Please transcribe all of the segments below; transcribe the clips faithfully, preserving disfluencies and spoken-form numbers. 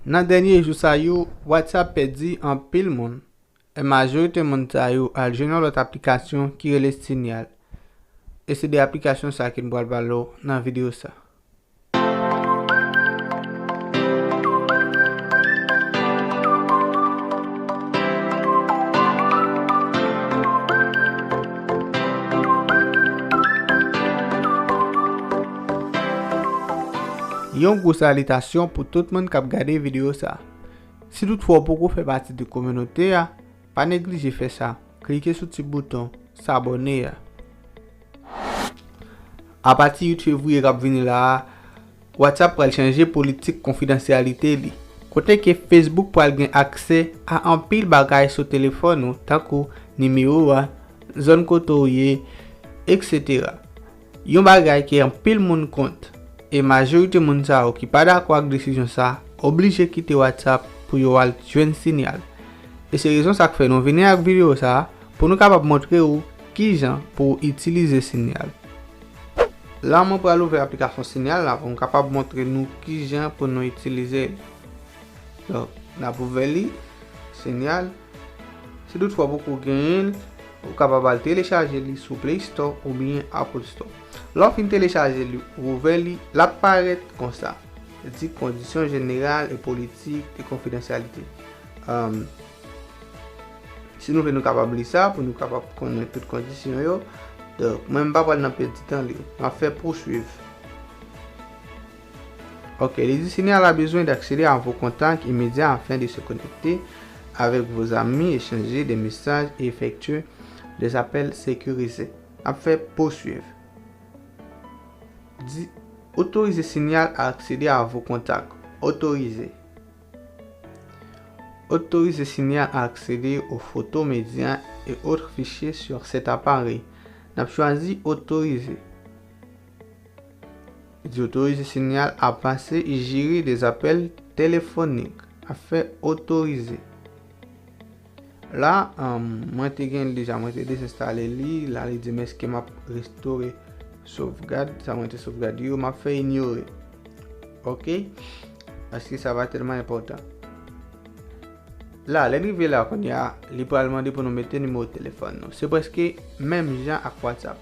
Nan dènye jou sa yo, WhatsApp pèdi anpil moun, e majorite moun sa yo al jwenn yon lòt aplikasyon ki rele Signal. E se de aplikasyon sa ke m pral pale w nan videyo sa. Yon gwo salitasyon pou tout moun k ap gade videyo sa. Si toutfwa w poko fè pati de kominote a, pa neglije fè sa. Klike sou ti bouton sabone a. Apati uit fevriye k ap vini la a, WhatsApp pral chanje politik konfidansyalite li, kote ke Facebook pral gen aksè a anpil bagay sou telefòn ou, tankou nimewo a, zòn kote w ye, etsetera. Yon bagay ke anpil moun kont, e majorite moun sa yo ki pa dakò ak desizyon sa, oblije kite WhatsApp pou yo al jwenn Signal. E se rezon sa k fè nou vini ak videyo sa a, pou nou kapab montre w kijan pou w itilize Signal. La, mwen pral ouvè aplikasyon Signal la pou m kapab montre nou kijan pou nou itilize li. Donk, n ap ouvè li, Signal. Si toutfwa w poko genyen l, ou kapab al telechaje li sou Play Store oubyen Apple Store. Lè w fin telechaje li, ou ouvè li, l ap parèt konsa. Li di kondisyon jeneral e politik de konfidansyalite. Um, si nou vle, nou kapab li sa pou nou kapab konnen tout kondisyon yo. Donk, mwen, m pa pral nan pèdi tan li. M ap fè poursuivre. Ok, li di Signal a besoin d'accéder à vos contacts immédiats afin de se connecter avec vos amis, échanger des messages et effectuer des appels sécurisés. N ap fè poursuivre. Di, autoriser Signal à accéder à vos contacts. Autoriser. Autoriser Signal à accéder aux photos, médias et autres fichiers sur cet appareil. N ap chwazi autoriser. Li di autoriser Signal à passer et gérer des appels téléphoniques. Ap fè autoriser. La, um, mwen te gen l deja, mwen te dezenstale li. La, li di m èske m ap restore sovgad, sa mwen te sovgade yo, m ap fè inyore. Ok? Paske sa pa tèlman enpòtan. La, lè n rive la kounye a, li pral mande pou nou mete nimewo telefòn nou. Se prèske menm jan ak WhatsApp.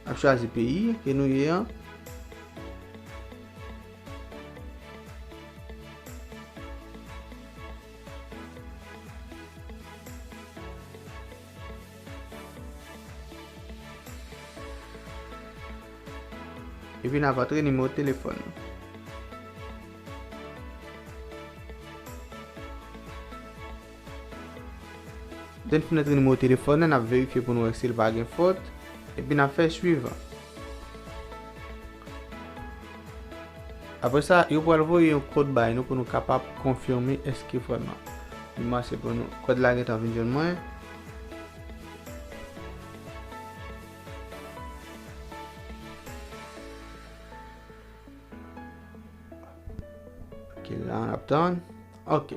N ap chwazi peyi ke nou ye an. Epi n ap antre nimewo telefòn nou. Lè n fin antre nimewo telefòn nan, n ap verifye pou nou wè si l pa gen fòt. Epi n ap fè swivan. Apre sa, yo pral voye yon kòd bay nou pou nou kapab konfime èske vrèman li mache pou nou. Kòd la gentan vin jwenn mwen. Ok, la n ap tann. Ok.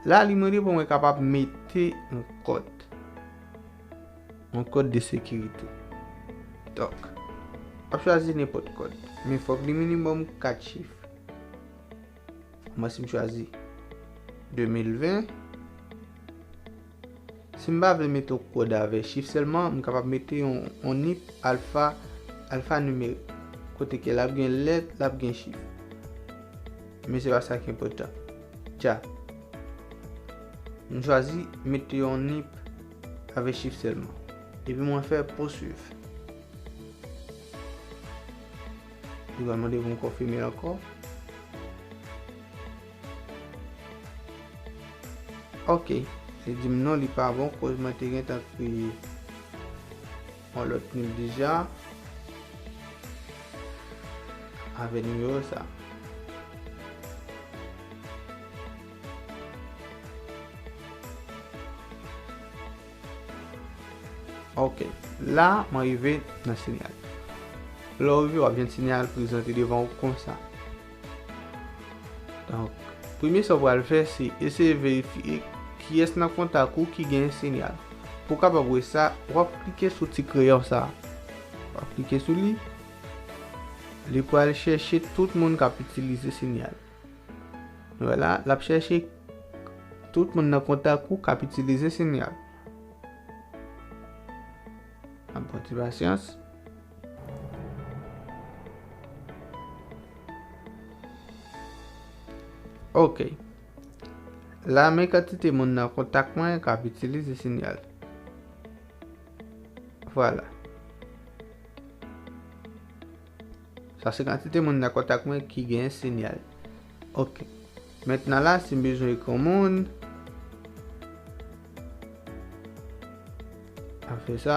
La, li mande pou mwen kapab mete yon kòd. Yon kòd de sekirite. Donk, m ap chwazi nenpòt kòd. Men fòk li minimòm kat chif. Mwen, si m chwazi de mil ven, si m pa vle mete yon kòd avè chif sèlman, m kapab mete yon, yon nip alfa, alfa nimerik. Kote ke l ap gen lèt, l ap gen chif. Men se pa sa ki enpòtan. Dja. M chwazi mete yon nip avè chif sèlman. Epi mwen fè poursuivre. Li va mande pou m konfime l ankò. Ok. Li di m non, li pa bon, koz mwen te gentan kreye yon lòt nip deja avè nimewo sa. Ok, la, mwen rive nan Signal. Lè w rive, w ap jwenn Signal prezante devan w konsa. Donk, premye sa w pral fè, se eseye verifye kiyès nan kontak ou ki gen Signal. Pou w kapab wè sa, w ap klike sou ti kreyon sa. W ap klike sou li. Li pral chèche tout moun k ap itilize Signal. Nou wè la, l ap chèche tout moun nan kontak ou k ap itilize Signal. N ap pran ti pasyans. Ok. La, men kantite moun nan kontak mwen k ap itilize Signal. Vwala. Sa se kantite moun nan kontak mwen ki gen Signal. Ok. Mentnan la, si m bezwen ekri yon moun, m ap fè sa.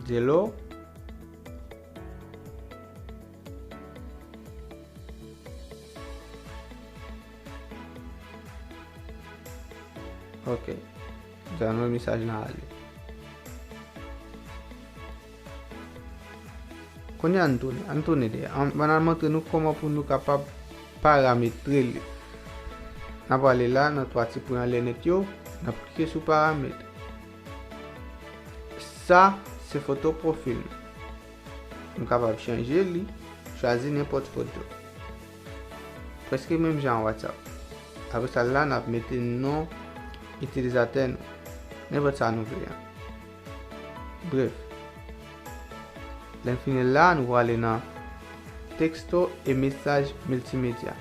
Delo. Ok. Sa nou mesaj lan ale. Kounye a, ann tounen, ann tounen dèyè. Ann, ann al montre nou kòman pou nou kapab parametre li. N ap ale la, nan twa ti pwen anlè nèt yo, n ap klike sou paramèt. Sa, se foto pwofil. Nou kapab chanje li, chwazi nenpòt foto. Prèske menm jan an WhatsApp. Apre sa la, n ap mete non itilizatè nou. Nenpòt sa nou vle an. Bref. Lè n fini la, nou prale nan texto et messages multimédia.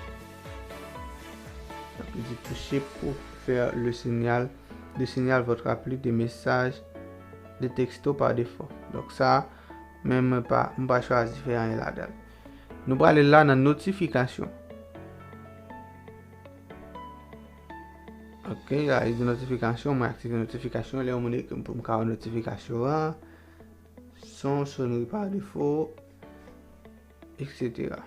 Donk, li di toucher pour faire le signal, le signal votre appli de message de texto par défaut. Donk sa, men mwen pa, mwen pa chwazi fè anyen ladan l. Nou prale la nan notifikasyon. Ok, la li di notifikasyon, mwen aktive notifikasyon, lè yon moun ekri m pou m ka wè notifikasyon an, son, sonri pa defo, et cetera.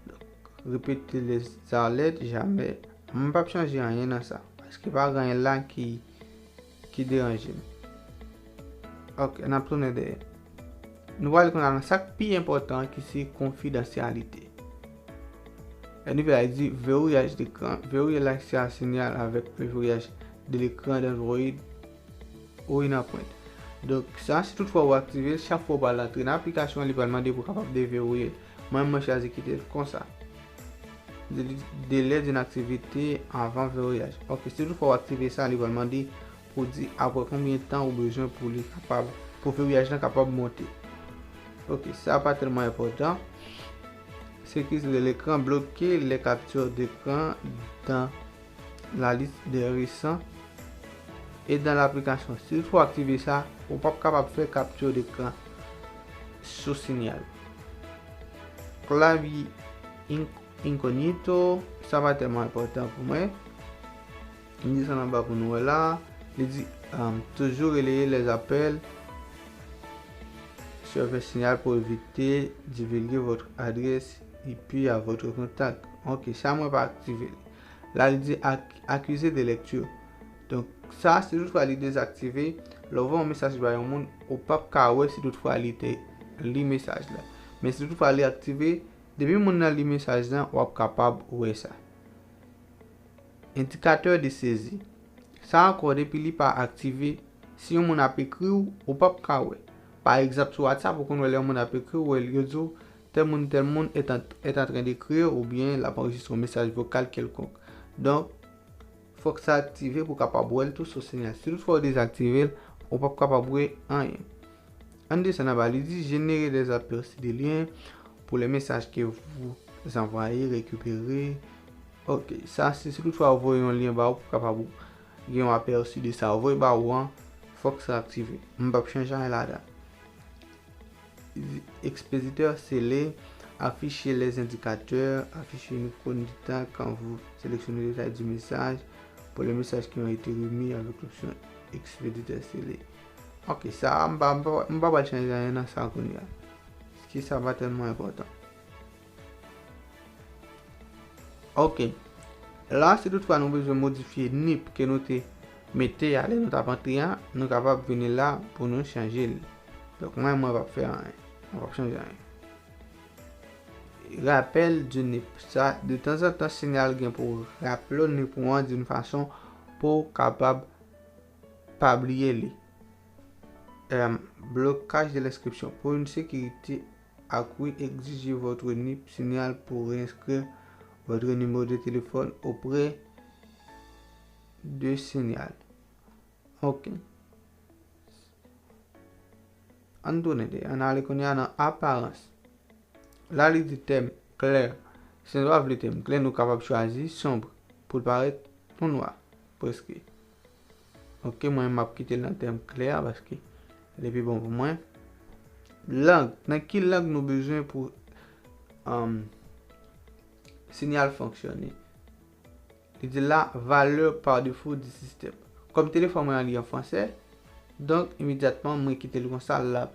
Donk, répéter les alertes, jamais. Mwen p ap chanje anyen nan sa, paske pa gen anyen la ki, ki deranje m. Ok, n ap tounen dèyè. Nou prale kounye a nan sa k pi enpòtan ki se konfidansyalite. Lè nou vin la, li di verrouillage d'écran, verrouiller l'accès à Signal avec le verrouillage de l'écran d'Android ou inapprend. Donk, sa, si toutfwa ou aktive l, chak fwa ou pral antre nan aplikasyon an, li pral mande pou w kapab deverouye l. Mwen, mwen chwazi kite l konsa. Délai d'une activité avant verrouillage. Ok, si toutfwa ou aktive sa, li pral mande pou di apre konbyen tan ou bezwen pou li kapab, pou verrouillage lan kapab monte. Ok, sa pa tèlman enpòtan. Sécuriser l'écran, bloquer les captures d'écran dans la liste des récents et dans l'application. Si toutfwa w aktive sa, ou p ap kapab fè capture d'écran sou Signal. Clavier in-, incognito, sa pa tèlman enpòtan pou mwen. M desann anba pou nou wè la. Li di, um, toujours relayer les appels sur votre Signal pour éviter divulguer votre adresse I P à votre contact. Ok, sa mwen pa aktive li. La, li di ac-, accusé de lecture. Donk, sa, si toutfwa li dezaktive, lè w voye yon mesaj bay yon moun, ou p ap ka wè si toutfwa li te li mesaj la. Men si toutfwa li aktive, depi moun nan li mesaj lan, w ap kapab wè sa. Indicateur de saisie. Sa ankò, depi li pa aktive, si yon moun ap ekri w, ou p ap ka wè. Pa egzanp, sou WhatsApp, ou konn wè lè yon moun ap ekri w, wè yo di w, tèl moun, tèl moun est en, est en train d'écrire, oubyen l ap anrejistre yon mesaj vokal kèlkonk. Donk, fòk sa aktive pou w kapab wè l tou sou Signal. Si toutfwa ou dezaktive l, ou p ap kapab wè anyen. Ann desann anba, li di générer des aperçus de liens pour les messages que vous envoyez, récupérer. Ok, sa se si toutfwa ou voye yon lyen ba ou pou kapab gen yon apèsi de sa ou voye ba ou an, fòk sa aktive. M p ap chanje anyen ladan. Expéditeur scellé, afficher les indicateurs, afficher une icône du temps quand vous sélectionnez le détail du message pour les messages qui ont été remis avec l'option expéditeur scellé. Ok, sa a, m pa, m pa, m pa pral chanje anyen nan sa kounye a. Paske sa pa tèlman enpòtan. Ok. La, si toutfwa nou bezwen modifye nip ke nou te mete a lè nou t ap antre a, nou kapab vini la pou nou chanje li. Donk, mwen, mwen p ap fè anyen. Mwen p ap chanje anyen. Rappel du nip. Sa, de tanzantan, Signal gen pou raple w nip ou an d'une façon pou w kapab pa bliye li. Em, blocage de l'inscription. Pour une sécurité à qui exiger votre nip Signal pour réinscrire votre numéro de téléphone auprès de Signal. Ok. Ann tounen de, ann ale kounye a nan aparans. La li di tèm klè. Si nou pa vle tèm klè, nou kapab chwazi sombre pou l parèt tou nwa, prèske. Ok, mwen m ap kite l nan tèm klè a paske li pi bon pou mwen. Lang, nan ki lang nou bezwen pou um, Signal fonksyone? Li di la, valeur par défaut du système. Kòm telefòn mwen an li an fransè, donk imedyatman mwen kite l konsa, l ap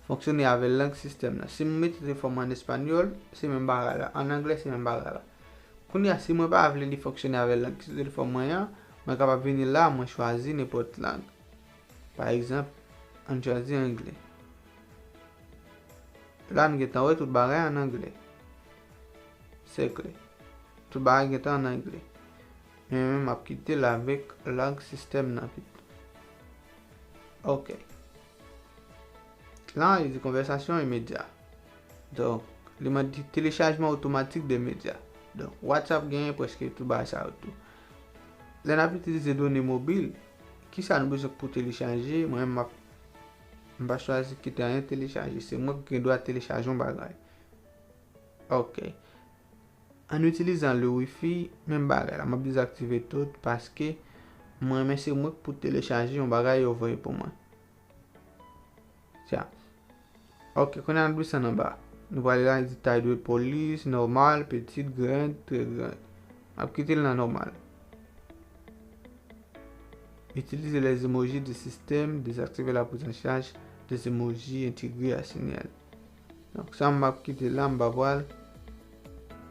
fonksyone avè lang sistèm nan. Si m mete telefòn mwen an espanyòl, se menm bagay la. An anglè, se menm bagay la. Kounye a, si mwen pa vle li fonksyone avè lang ki sou telefòn mwen an, mwen kapab vini la, mwen chwazi nenpòt lang. Pa egzanp, ann chwazi anglè. La, nou gentan wè tout bagay an anglè. Se klè. Tout bagay gentan an anglè. Men mwen, m ap kite l avèk lang sistèm nan pito. Ok. La, li di konvèsasyon imedya. Donk, li mande telechajman otomatik de medya. Donk, WhatsApp genyen prèske tout bagay sa yo tou. Lè n ap itilize done mobil, kisa nou bezwen pou telechaje? Mwen, m ap, m pa chwazi kite anyen telechaje. Se mwen ki gen dwa telechaje yon bagay. Ok. An itilizan le wifi, menm bagay la. M ap dezaktive tout paske mwen renmen se mwen k pou telechaje yon bagay yo voye pou mwen. Tya. Ok, kounye a n ap desann anba. Nou prale la, li di tay dwe polis, nòmal, pitit, grand, trè grand. M ap kite l nan nòmal. Utiliser les emojis du système, désactiver la prise en charge des emojis intégrés à Signal. Donk sa m ap kite la, m pa pral,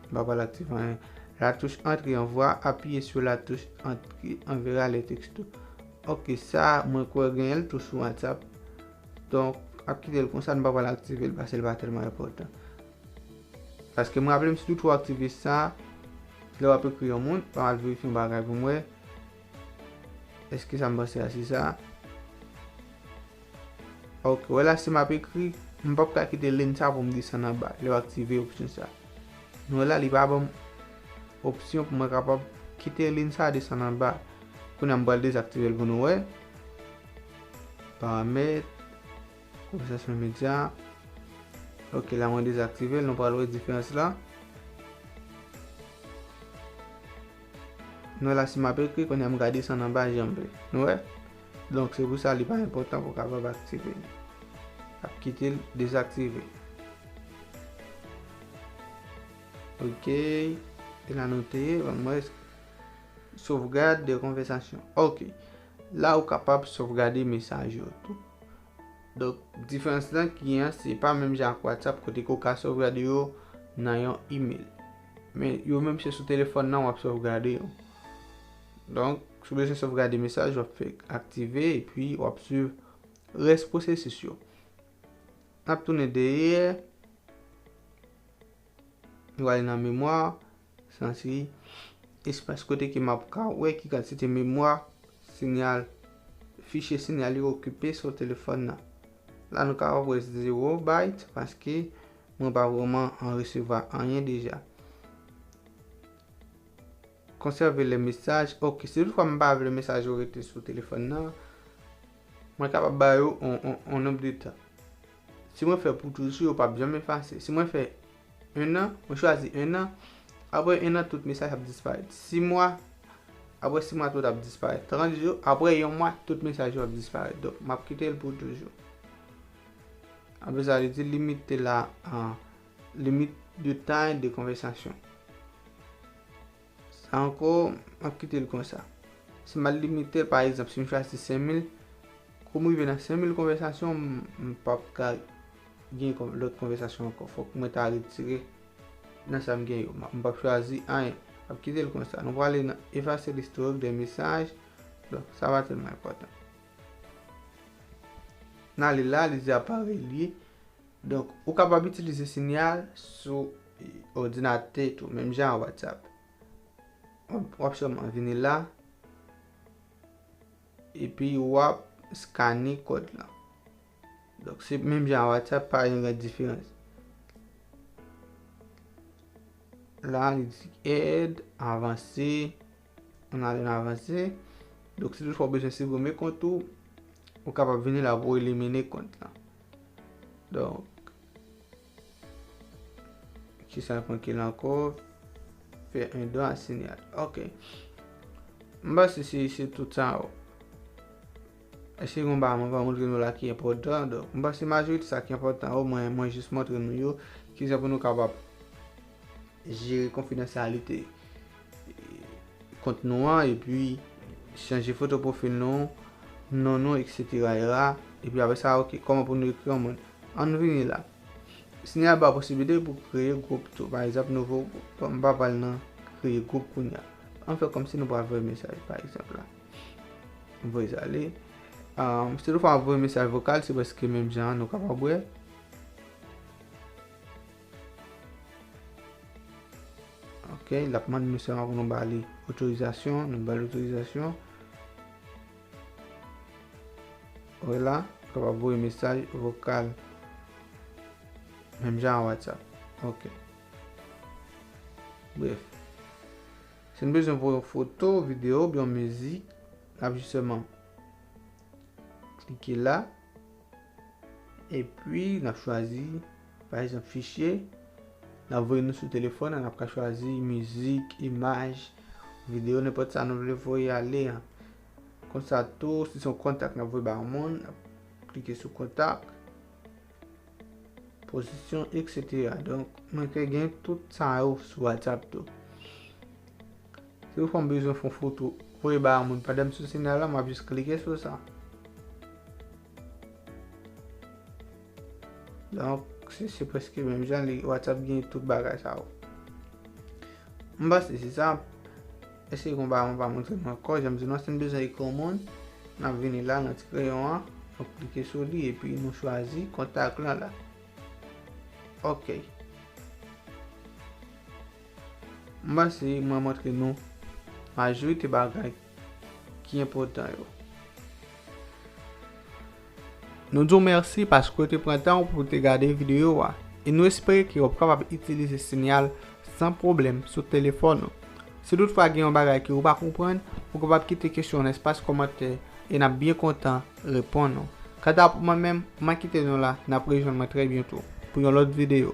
m pa pral aktive anyen. La touche entrée envoie, appuyez sur la touche entrée enverra les textos. Ok, sa mwen kwè genyen l tou sou WhatsApp. Donk, ap kite l konsa, nou pa pral aktive l paske l pa tèlman enpòtan. Paske mwen raple m, si toutefois w aktive sa, lè w ap ekri yon moun, m al verifye yon bagay pou m wè. Èske sa m panse a se sa? Ok, wè la, si m ap ekri, m p ap ka kite liy sa pou m desann anba lè w aktive opsyon sa. Nou wè la, li pa ban m opsyon pou mwen kapab kite liy sa desann anba. Kounye a, m pral dezaktive l pou nou wè. Paramèt, konvèsasyon medya. Ok, la mwen dezaktive l, nou pral wè diferans la. Nou wè la, si m ap ekri, kounye a m ka desann anba jan m vle. Nou wè? Donk, se pou sa li pa enpòtan pou w kapab aktive l. Ap kite l dezaktive. Ok. E la nou te ye, ban m wè. Sauvegarde de konvèsasyon. Ok. La, ou kapab sovgade mesaj yo tou. Donk, diferans lan ki gen an, se pa menm jan ak WhatsApp kote ke w ka sovgade yo nan yon email. Men yo menm se sou telefòn nan w ap sovgade yo. Donk, si w bezwen sovgade mesaj, w ap fè aktive epi w ap swiv rès pwosesis yo. N ap tounen dèyè. Nou ale nan memwa. Se yon seri espas kote ke m ap ka wè ki kantite memwa Signal, fichye Signal yo okipe sou telefòn nan. La nou kapab wè zewo byte paske mwen pa vrèman an resevwa anyen deja. Conserver les messages. Ok, si toutfwa m pa vle mesaj yo rete sou telefòn nan, mwen kapab ba yo on, on, on nonb de tan. Si mwen fè pou toujou, yo p ap janm efase. Si mwen fè en an, mwen chwazi en an, apre en an, tout mesaj ap disparèt. Sis mwa, apre sis mwa, tout ap disparèt. Trant jou, apre yon mwa, tout mesaj yo ap disparèt. Donk, m ap kite l pou toujou. Apre sa, li di limite la an limite de taille de conversation. Sa ankò, m ap kite l konsa. Si m al limite l, pa egzanp, si m chwazi senk mil, kou m rive nan senk mil konvèsasyon, m, m p ap ka gen kon-, lòt konvèsasyon ankò. Fòk mwen ta retire nan sa m gen yo. M, m p ap chwazi anyen. M ap kite l konsa. Nou prale nan effacer l'historique des messages. Donk, sa pa tèlman enpòtan. N ale la, li di aparèy li ye. Donk, ou kapab itilize Signal sou, e, òdinatè tou, menm jan ak WhatsApp. W ap, w ap sèlman vini la, epi w ap skane kòd lan. Donk, se menm jan ak WhatsApp, pa gen gran diferans. La, li di add, avanse. Ann ale, n avanse. Donk, si toutfwa w bezwen siprime kont ou, ou kapab vini la pou w elimine kont lan. Donk, kisa k manke la ankò? Fè un don à Signal. Ok. M panse se, se tout sa yo. Èske gen yon bagay mwen pa montre nou la ki enpòtan? Donk, m panse majorite sa ki enpòtan yo, mwen, mwen jis montre nou yo, kijan pou nou kapab jere konfidansyalite kont nou an, epi chanje foto pwofil nou, non nou, et cetera era. Epi apre sa, ok, kòman pou nou ekri yon moun? Ann vini la. Sinyal ba posiblite pou kreye gwoup tou. Pa egzanp, nouvo gwoup. Bon, m pa pral nan kreye gwoup kounye a. Ann fè kòmsi nou pral voye mesaj, pa egzanp la. M voye sa ale. Um, si toutfwa m ap voye mesaj vokal, se prèske menm jan an, nou kapab wè. Ok, l ap mande nou sèlman pou nou ba li otorizasyon, nou ba l otorizasyon. Vwala, nou kapab voye mesaj vokal. Menm jan a WhatsApp. Ok. Bref. Si n bezwen voye yon foto, videyo, oubyen yon mizik, n ap jis sèlman klike la. Epi, n ap chwazi, pa egzanp, fichye. N ap voye nou sou telefòn, n ap ka chwazi mizik, imaj, videyo, nenpòt sa nou vle voye ale an. Konsa tou, si se yon kontak n ap voye ba yon moun, n ap klike sou kontak, pozisyon, et cetera. Donk, mwen te gen tout sa yo sou WhatsApp tou. Si w fè m bezwen fè yon foto, voye ba yon moun pandan m sou sinyal la, m ap jis klike sou sa. Donk, se, se prèske menm jan, li, WhatsApp gen tout bagay sa yo. M panse se sa. Èske gen yon bagay mwen pa montre nou ankò? Jan m di nou, si n bezwen ekri yon moun, n ap vini la nan ti kreyon an, nou klike sou li, epi nou chwazi kontak lan la. Ok. M panse mwen montre nou majorite bagay ki enpòtan yo. Nou di w mèsi paske w te pran tan w pou w te gade videyo a, e nou espere ke w ap kapab itilize Signal san pwoblèm sou telefòn ou. Si toutfwa gen yon bagay ke ou pa konprann, ou kapab kite kesyon w nan espas kòmantè e n ap byen kontan reponn ou. Kanta pou mwen menm, mwen kite nou la, n ap rejwenn mwen trè byento pou yon lòt videyo.